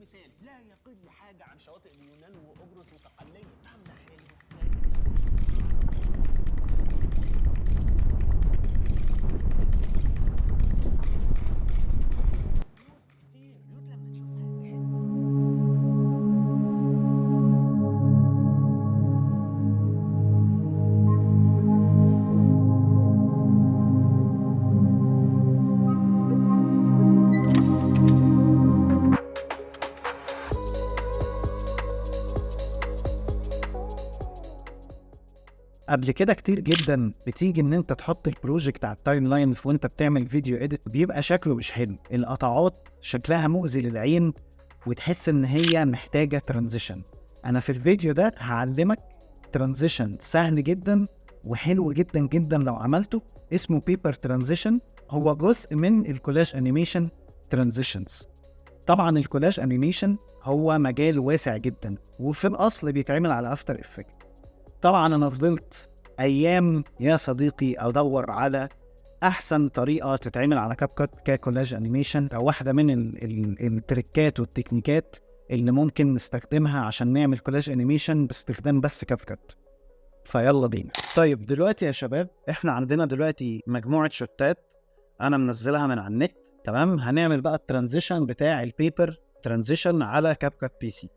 مثالي لا يقل حاجة عن شواطئ اليونان وقبرص وصقليه. رملة حلوة. بيوت لما تشوفها قبل كده كتير جدا بتيجي ان انت تحط ال project على ال timeline وانت بتعمل video edit، بيبقى شكله مش حلو، القطعات شكلها مؤذي للعين وتحس ان هي محتاجه transition. انا في الفيديو ده هعلمك transition سهل جدا وحلو جدا جدا لو عملته، اسمه paper transition. هو جزء من ال collage animation transitions. طبعا ال collage animation هو مجال واسع جدا وفي الاصل بيتعمل على After Effects. طبعا انا فضلت ايام يا صديقي ادور على احسن طريقه تتعمل على CapCut ك collage animation، او واحدة من التريكات والتكنيكات اللي ممكن نستخدمها عشان نعمل collage animation باستخدام بس CapCut. فيلا بينا. طيب دلوقتي يا شباب احنا عندنا دلوقتي مجموعة شوتات انا منزلها من على النت، تمام؟ هنعمل بقى ال transition بتاع ال paper transition على CapCut PC.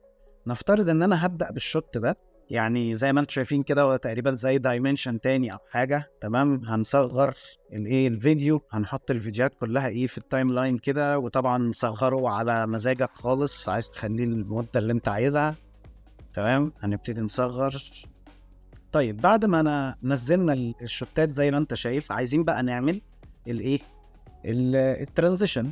نفترض ان انا هبدا بال shot ده، يعني زي ما انتم شايفين كده هو تقريبا زي dimension تاني او حاجة، تمام؟ هنصغر الايه الفيديو، هنحط الفيديوهات كلها ايه في ال timeline كده، وطبعا صغره على مزاجك خالص، عايز تخليه المدة اللي انت عايزها، تمام؟ هنبتدي نصغر. طيب بعد ما انا نزلنا الشوتات زي ما انت شايف، عايزين بقى نعمل الايه ال transition.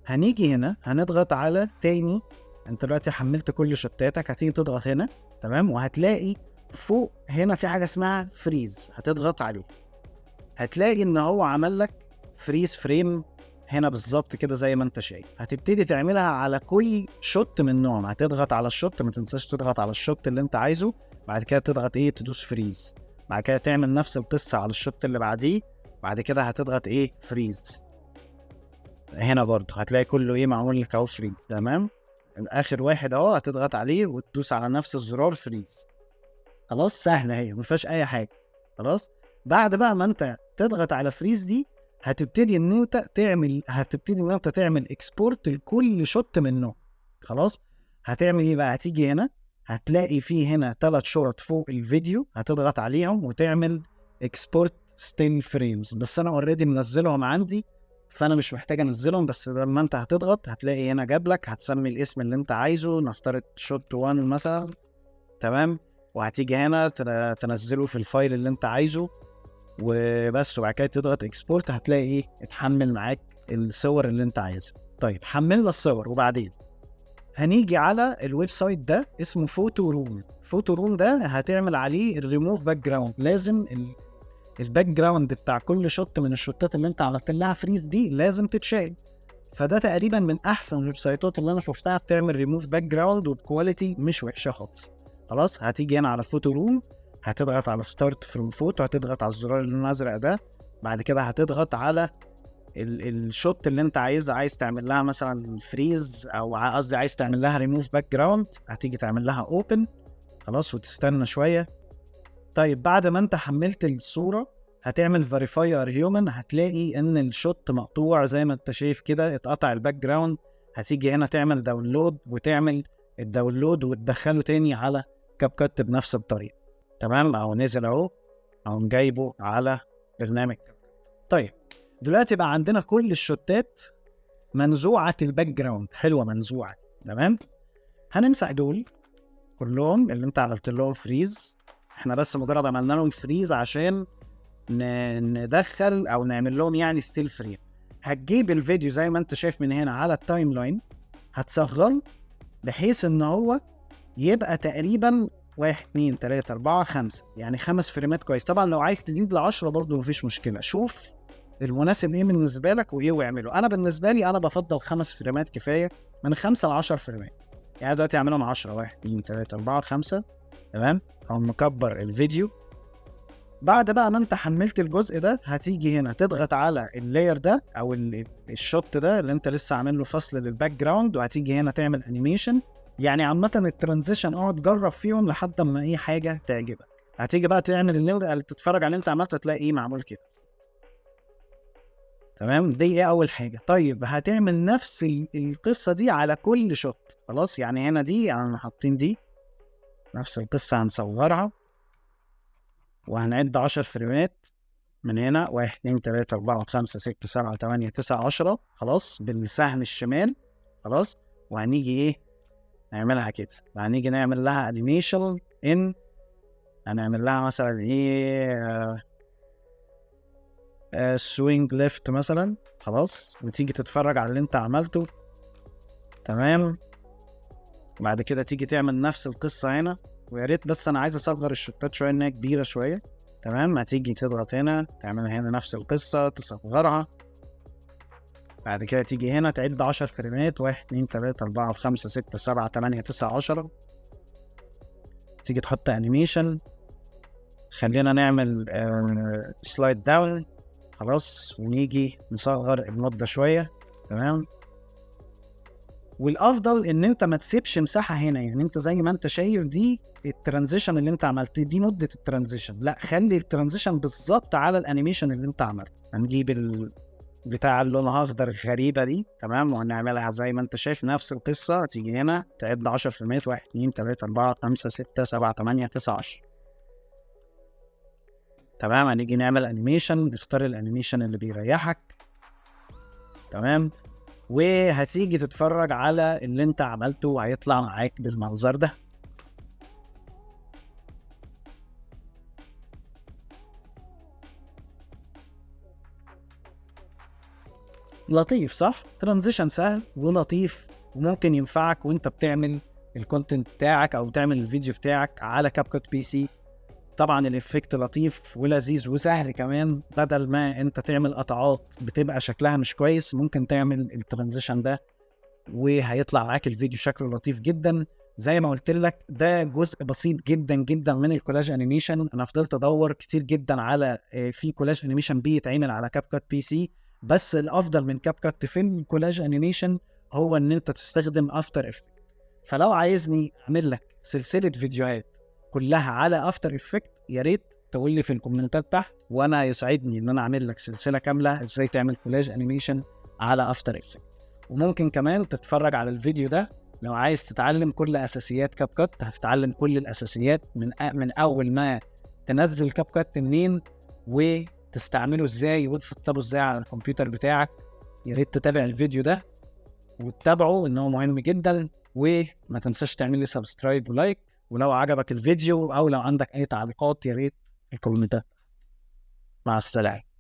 هنيجي هنا هنضغط على تاني، انت دلوقتي حملت كل شوتاتك، هتيجي تضغط هنا، تمام؟ وهتلاقي فوق هنا في حاجة اسمها freeze، هتضغط عليه هتلاقي ان هو عمل لك freeze frame هنا بالظبط كده زي ما انت شايف. هتبتدي تعملها على كل shot منهم، هتضغط على ال shot، ما تنساش تضغط على ال shot اللي انت عايزه، بعد كده تضغط ايه تدوس freeze، بعد كده تعمل نفس القصة على ال shot اللي بعديه، بعد كده هتضغط ايه freeze هنا برضه، هتلاقي كله ايه معمول لك اهو freeze، تمام؟ اخر واحد اهو هتضغط عليه وتدوس على نفس الزرار freeze. خلاص سهلة هي، ما فيهاش اي حاجة. خلاص بعد بقى ما انت تضغط على freeze دي هتبتدي ان انت تعمل export لكل shot منه. خلاص هتعمل ايه بقى؟ هتيجي هنا هتلاقي فيه هنا 3 شرط فوق الفيديو، هتضغط عليهم وتعمل export still frames. بس انا already منزلهم عندي فانا مش محتاج انزلهم، بس لما انت هتضغط هتلاقي هنا جابلك، هتسمي الاسم اللي انت عايزه، نفترض shot 1 مثلا، تمام؟ وهتيجي هنا تنزله في ال file اللي انت عايزه وبس، وبعد كده تضغط export، هتلاقي ايه اتحمل معاك الصور اللي انت عايزها. طيب حملنا الصور، وبعدين هنيجي على ال website ده اسمه PhotoRoom. PhotoRoom ده هتعمل عليه الريموف باك جراوند، لازم ال background بتاع كل shot من الشوتات اللي انت عملت لها freeze دي لازم تتشال. فده تقريبا من احسن ال websiteات اللي انا شفتها بتعمل ريموف باك جراوند وبكواليتي مش وحشة خالص. خلاص هتيجي هنا على PhotoRoom، هتضغط على start from photo، هتضغط على الزرار اللي لونه ازرق ده، بعد كده هتضغط على ال shot اللي انت عايزها، عايز تعمل لها مثلا freeze او قصدي عايز تعمل لها ريموف باك جراوند، هتيجي تعمل لها open. خلاص وتستنى شوية. طيب بعد ما انت حملت الصورة هتعمل verify you're human، هتلاقي ان ال shot مقطوع زي ما انت شايف كده، اتقطع ال background. هتيجي هنا تعمل download وتعمل ال download وتدخله تاني على CapCut بنفس الطريقة، تمام؟ اهو نزل اهو، اهو جايبه على برنامج CapCut. طيب دلوقتي بقى عندنا كل الشوتات منزوعة ال background، حلوة منزوعة، تمام؟ هنمسح دول كلهم اللي انت عملت لهم freeze، احنا بس مجرد عملنا لهم freeze عشان ندخل او نعمل لهم يعني still frame. هتجيب الفيديو زي ما انت شايف من هنا على ال timeline، هتصغره بحيث ان هو يبقى تقريبا 1 2 3 4 5، يعني 5 فريمات كويس. طبعا لو عايز تزيد ل10 برضه مفيش مشكلة، شوف المناسب ايه بالنسبة لك وايه واعمله. انا بالنسبة لي انا بفضل 5 فريمات كفاية، من 5 ل 10 فريمات. يعني دلوقتي اعملهم 10، 1 2 3 4 5، تمام؟ او مكبر الفيديو بعد بقى ما انت حملت الجزء ده هتيجي هنا تضغط على ال layer ده او ال shot ده اللي انت لسه عامل له فصل لل background، وهتيجي هنا تعمل animation. يعني عامة ال transition اقعد جرب فيهم لحد ما اي حاجة تعجبك. هتيجي بقى تعمل اللي تتفرج على اللي انت عملته تلاقي ايه معمول كده. تمام، دي ايه اول حاجة. طيب هتعمل نفس القصة دي على كل shot. خلاص، يعني هنا دي يعني حاطين دي نفس القصة، هنصغرها وهنعد 10 فريمات من هنا، 1 2 3 4 5 6 7 8 9 10. خلاص، بالسهم الشمال. خلاص، وهنيجي ايه نعملها كده، هنيجي نعمل لها animation ان هنعمل لها مثلا ايه swing left مثلا. خلاص، وتيجي تتفرج على اللي انت عملته. تمام، بعد كده تيجي تعمل نفس القصة هنا، ويا ريت بس انا عايز اصغر الشوتات شوية انها كبيرة شوية. تمام، هتيجي تضغط هنا تعمل هنا نفس القصة تصغرها. بعد كده تيجي هنا تعد 10 فريمات، 1 2 3 4 5 6 7 8 9 10. تيجي تحط animation، خلينا نعمل slide down. خلاص، ونيجي نصغر المدة شوية. تمام، والافضل ان انت ما تسيبش مساحة هنا، يعني انت زي ما انت شايف دي ال transition اللي انت عملته، دي مده ال transition، لا خلي ال transition بالظبط على ال animation اللي انت عملته. هنجيب بتاع اللون الاخضر الغريبة دي. تمام، وهنعملها زي ما انت شايف نفس القصة. تيجي هنا تعد 10 فريمات، 1 2 3 4 5 6 7 8 9 10. تمام، هنيجي نعمل animation، نختار ال animation اللي بيريحك. تمام، وهتيجي تتفرج على اللي انت عملته وهيطلع معاك بالمنظر ده. لطيف صح؟ transition سهل ولطيف وممكن ينفعك وانت بتعمل ال content بتاعك او بتعمل الفيديو بتاعك على CapCut PC. طبعا ال effect لطيف ولذيذ وسهل كمان، بدل ما انت تعمل قطعات بتبقى شكلها مش كويس ممكن تعمل ال transition ده وهيطلع معاك الفيديو شكله لطيف جدا. زي ما قلت لك ده جزء بسيط جدا جدا من ال collage animation. انا فضلت ادور كتير جدا على في collage animation بيتعمل على CapCut PC، بس الافضل من CapCut في ال collage animation هو ان انت تستخدم After Effects. فلو عايزني اعمل لك سلسلة فيديوهات كلها على After Effects يا ريت تقول لي في الكومنتات تحت، وانا يسعدني ان انا اعمل لك سلسلة كاملة ازاي تعمل collage animation على After Effects. وممكن كمان تتفرج على الفيديو ده لو عايز تتعلم كل اساسيات CapCut. هتتعلم كل الاساسيات من اول ما تنزل CapCut منين وتستعمله ازاي وتسطبه ازاي على الكمبيوتر بتاعك. يا ريت تتابع الفيديو ده وتتابعه ان هو مهم جدا، وما تنساش تعمل لي subscribe و like، ولو عجبك الفيديو او لو عندك اي تعليقات يا ريت في الكومنتات. مع السلامة.